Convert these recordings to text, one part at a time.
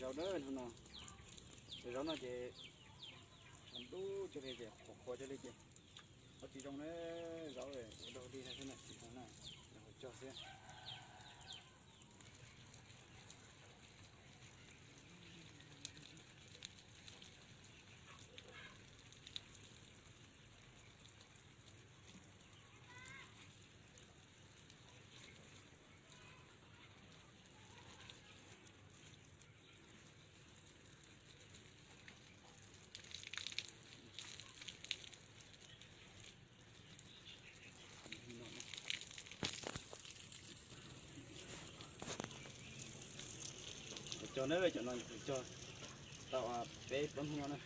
Zaub na, zaub no ces ntub cog li ces qhuav qhuav cog li ces ua tsis zoo na, zaub ua dog dig no xwb na, tsis zoo na, ua cog xwb. Cog na, cov no cog tau peb plaub hnub no na,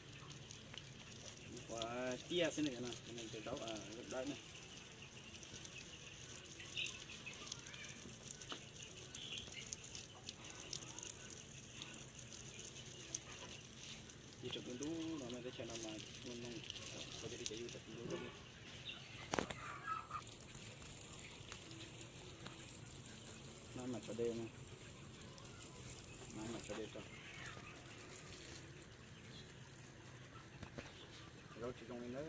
ua tiaj xwb na, cov no cov zaub dawb na. Yus tseem ntub ntub no, teb chaws no mas ua noog, ua cov li ces yus tseem ntub ntub. No mam tso de no, no mam tso de tso. Zaub tsis zoo li na,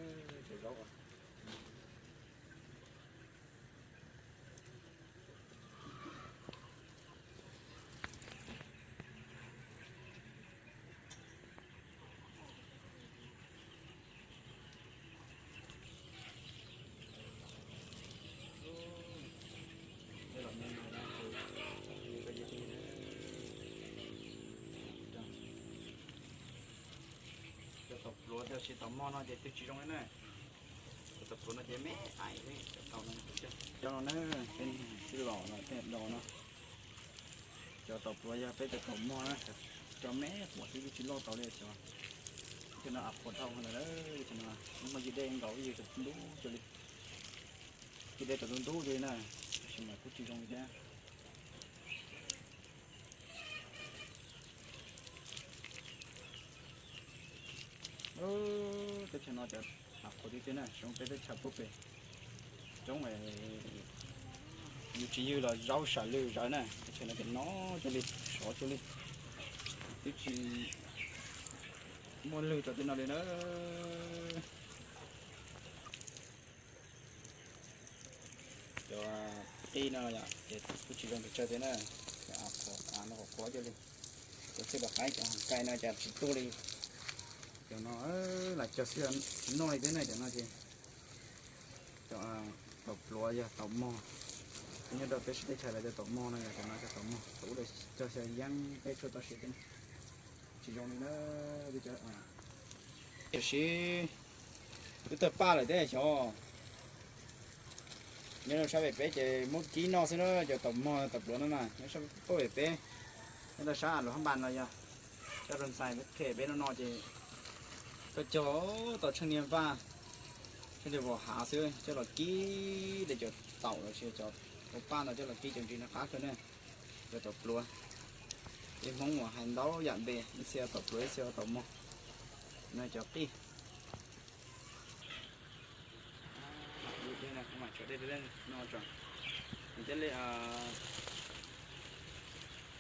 cov zaub. Cov taum pluav thiab tsis taum mog no ces twb tsis zoo li na. Cov taum pluav no ces me ais li cov taum no. Cov no na, peb tij los no tej do no. Cov taum pluav yog peb cov taum mog na, cov me quav xwb twb tsis loj tau li cov. Cov no av qhuav dhau ntawd, cov no muaj yig dej nkaus yig ntub cuag li. Yig dej tau ntub ntub cuag li na, tab sis mas kuj tsis zoo li thiab. Teb chaws no cov av qhuav tiag tiag na, zoo peb teb chaws pub pem coob, yus tsis ywg los zaub sam lwj zawv na, teb chaws no ces no cuag li, sov cuag li, twb tsis muaj lwg rau tej no li na. Cov qij no yom, ces kuj tsis zoo pes tsawg thiab na, cov av qhuav, av no qhuav qhuav cuag li. Cov xwb los qaib, cov hauv kai no cas tsis tuaj li. Cov no lam cog xwb tsis noj li thiab na, cov no ces cov taum pluav yog taum mog. Nyob rau peb sib teb chaws lawv cov taum mog no yog cov no cov taum mog, tus ub lawv cog xyaw yeeb peb tshuaj toj siab thiab na. Tsis zoo li na. Tiam sis twb tawg paj lawm thiab xyov. Nyob rau sab pem peb ces muab kib noj xwb na, cov taum mog taum pluav no na, nyob sab pem peb, nyob rau sab Luas Hab Npas no yog, sab Roo Xais pem peb no no ces tuaj cog tau tsheej niag vaj, tsheej niag vos hav xwb coj los kib li cov taum los sis cov paj no coj los kib cov ntsis no qab kawg ne. Cov taum pluav, peb Hmoob uas hais ntau yam npe, ib txhia taum pluav ib txhia taum mog, no cov qij. Kuv mam tso dej no tso, nws thiaj li,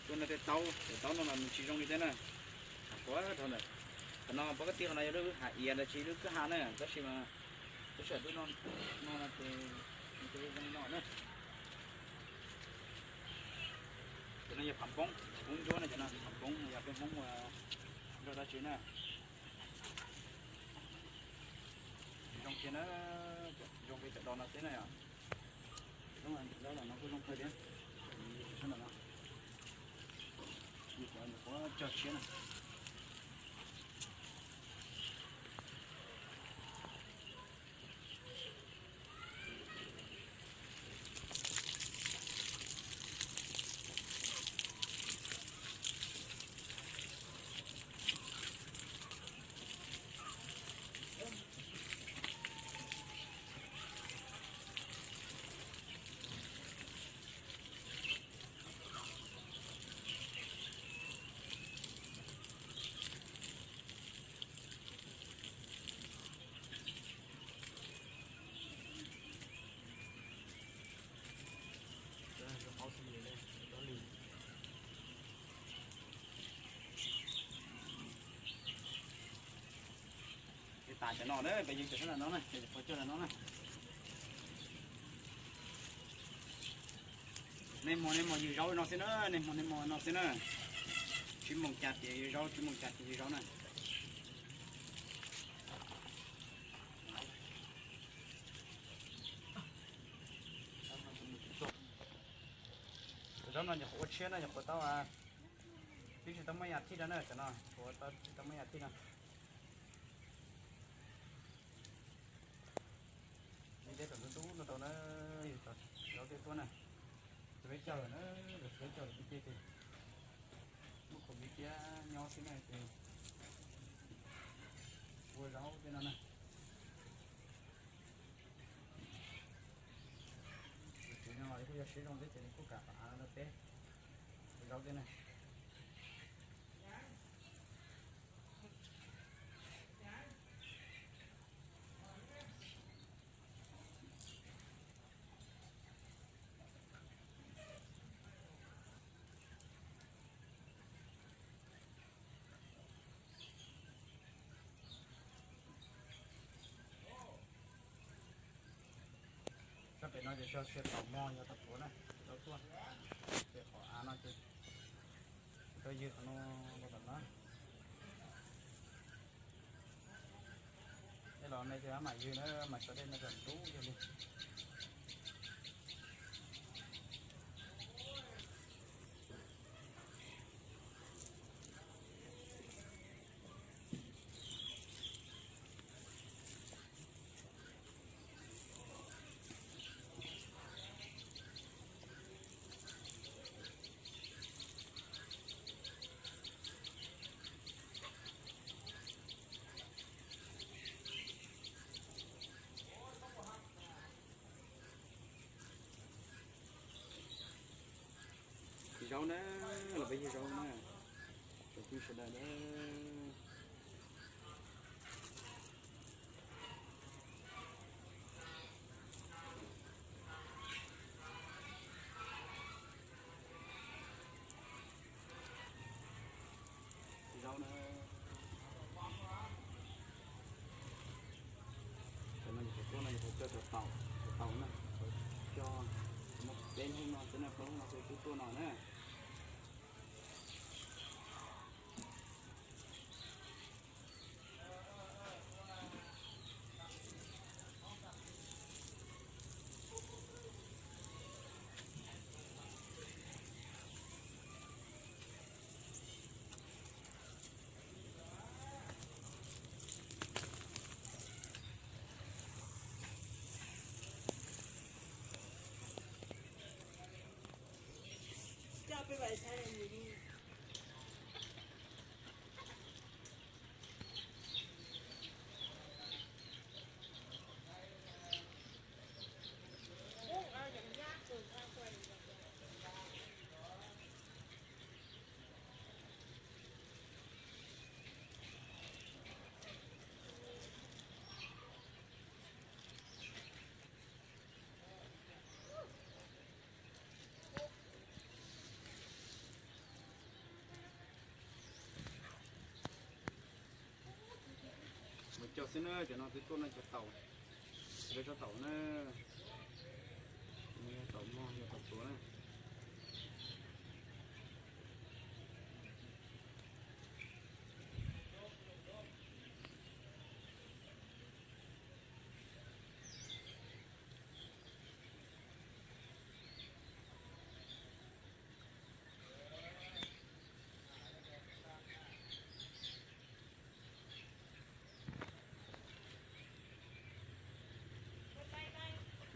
kuv no tej taub, cov taub no mas nws tsis zoo li thiab na. Qhuav dhau ntawm, qhov no pov kab tij qhov no yog lub hav iav los sis lub kwj ha na, tab sis mas tab sis lub no, no no ces nws zoo li no na. Cov no yog phav npoob, phav npoob ntsuab na, cov no phav npoob yog peb Hmoob ua nrog dab tsi na. Zoo kiag na, zoo peb cov do no xwb na yom. Lub no kuj zoo kawg thiab, sab no, kuv cog tshiab na. Cov no na, peb yug cov sab no na, cov qhuav cog no na. Nej hmo nej hmo yug zaub no xwb na, nej hmo nej hmo no xwb na. Tsib moos cas tias yug zaub, tsib moos cas tias yug zaub na. Cov zaub no nyuam qhuav ua tshiab no, nyuam qhuav tau, twb tsis tau muaj yam thij rau na, cov no qhuav tau tsis tau muaj yam thij no. Neb teb tom ntub ntub no tau na, yog zaub tej tuaj na. Ces peb cog lawm na, peb cog lawm peb ces muab khoom li tiab nyob xwb na ces ua zaub tej no na. Tus tswv no los kuj yog siab zoo thiab ces nws kuj kam qhov av no rau peb ua zaub thiab na. Sab pem no ces tso sia taum mog yog taum pluav na, tsis tau tuaj. Ces qhov av no ces tsis tau ywg qhov no los tom no. Tej los me ces mam ywg na, mas sawv daws no kom ntub yog li. Zaub na, los peb yug zaub na, cov phooj ywg sawv daws na. Zaub na. Cov no yus qhov tuaj no yus qhov cog cov taum, cov taum na, qhov cog, muaj peb hnub no xwb na, peb hnub no xwb twb tuaj no na. Mus cog xwb na, cov no twb tuaj no cov taum, cov tsob taum na, yog taum mog yog taum pluav na.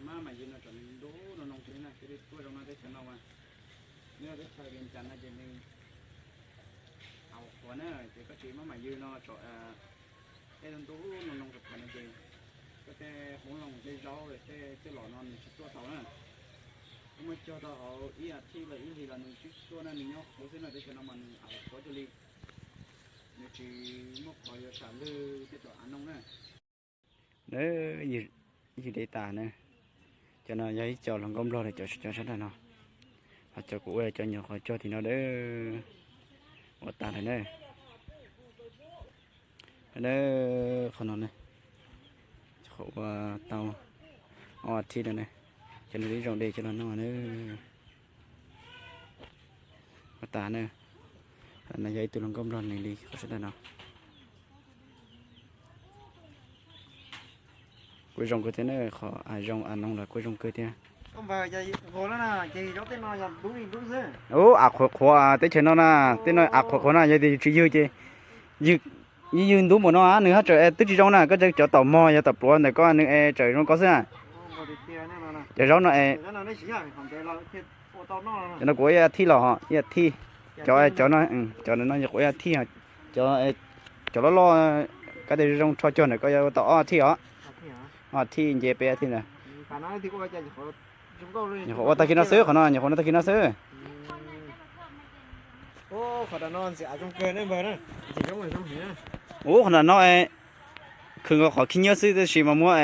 Maj mam yws no tseem ntub ntub no thiab na, thiaj li tuaj zoo no teb chaws no as. Nyob teb chaws Vias Cas no ces nws haus qhuav na, ces koj tsis maj mam yws no tseem tej ntub ntub no no tseem no ces koj tej qoob loo tej zaub tej twb los no nws tsis tuaj tau na. Koj muab cog tau hauv ib as thiv los ib hlis los nws tsis tuaj na, nws nyob qhuav xwb no, teb chaws no mas nws haus qhuav cuag li, nws tsis muaj qhov yuav sam lwg tej tom av no na. Yws dev tas na. Cov no yog ib co hluas nkauj nplog li cov cov sab nrag no, ho cov kuv ua cov nyuam qhuav cog tim no dawb ua tag lawm na. Qhov no na, Qhov ua tau ob thiv no ne, cov no ib zoo de coj los noj na. Ua tas na, no yog ib tug hluas nkauj nplog nws li qhov sawv daws no. Kuj zoo kawg thiab na, qhov av zoo av noog los kuj zoo kawg thiab. Ub, av qhuav qhuav teb chaws no na, tej no av qhuav qhuav na, yog tias yus tsis ywg ces ywg ywg ntub npaum no nws haj tseem twb tsis zoo na, koj cov taum mog yog taum pluav ntawm koj nws es tseem zoo koj xwb. Cov zaub no es, cov no kuv ua ib thij los, ib thij, cov cov no, cov no yog kuv ua ib thij, cov cov loj loj, koj tias zoo rho cuag ntawm koj yuav ua tau ob thij os. Ob thij nce peb thij ntawd. Nyuam qhuav ua tag kis no xwb, qhov no nyuam qhuav ua tag kis no xwb. Ub, qhov nram no khwv nkaus qhov khib nyiab xwb tab sis mas muab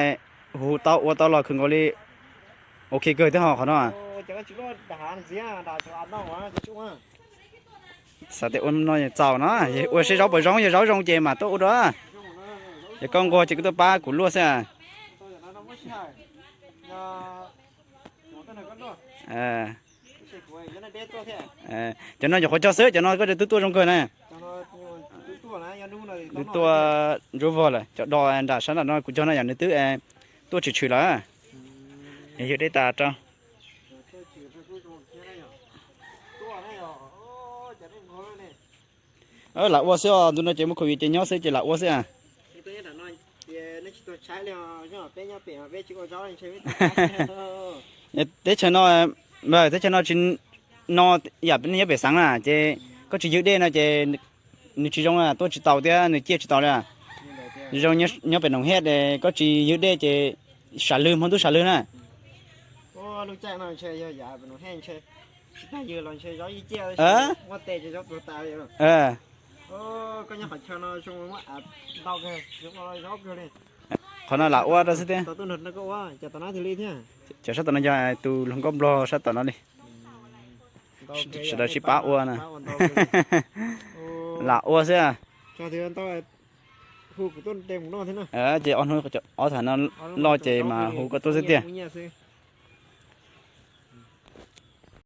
hu tau ua tau los khwv nkaus li. Ok kawg thiab ho qhov no. Xav tias ua no txaus no, ua seb zaub puas zoo, yog zaub zoo ces mam tuaj ua dua. Yog koj nquag ces koj tuaj pab kuv luaj xwb. Cov no nyuam qhuav cog xwb, cov no koj twb tuaj zoo kawg na. Twb tuaj ntsuab vog lawm, cov do nram sab nram no kuv cog no yom nws twb tuaj tshwm tshwm lawm. Yog dej tas rau. Lam ua xwb os, ntu no ces muaj covid ces nyob xwb ces lam ua xwb. Teb chaws no, teb chaws no tsis no yam nyob pem xeev na ces koj tsis ywg dej no ces nws tsis zoo, tuaj tsis taus thiab nws ciaj tsis taus li. Zoo nyob pem noog hej es koj tsis ywg dej ces sam lwg hmo ntuj sam lwg na. Qhov no lam ua rau xwb thiab. Cov sab tom no yog tus hluas nkauj nplog sab tom no li. Sawv daws sib pab ua na. Lam ua xwb. Ces ob hnub ob thav no loj ces mas hu koj tuaj xwb tiag.